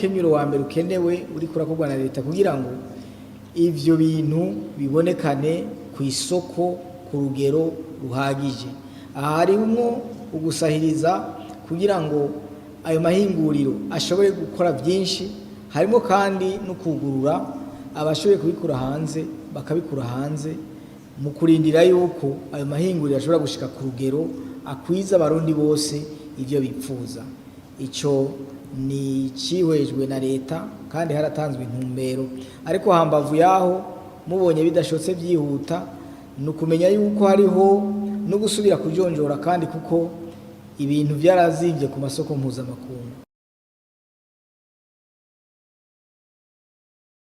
umukenyuro wa mbere ukenewe uriko urakorwa na leta kugira ngo ivyo bintu bibonekane ku isoko ku rugero ruhagije. Aha harimwo ugusahiriza kugira ngo ayo mahinguriro ashobore gukora byinshi, harimo kandi no kugurura abashoboye kubikura hanze bakabikura hanze, mu kurindira yuko ayo mahinguriro ashobora gushika ku rugero akwiza Abarundi bose ivyo bipfuza. Ico ni cihwejwe na leta kandi haratanzwe intumbero. Ariko hambavu yaho, mubonye bidashotse byihuta, ni ukumenya yuko hariho no gusubira kujonjora kandi, kuko ibintu vyarazimvye ku masoko mpuzamakungu.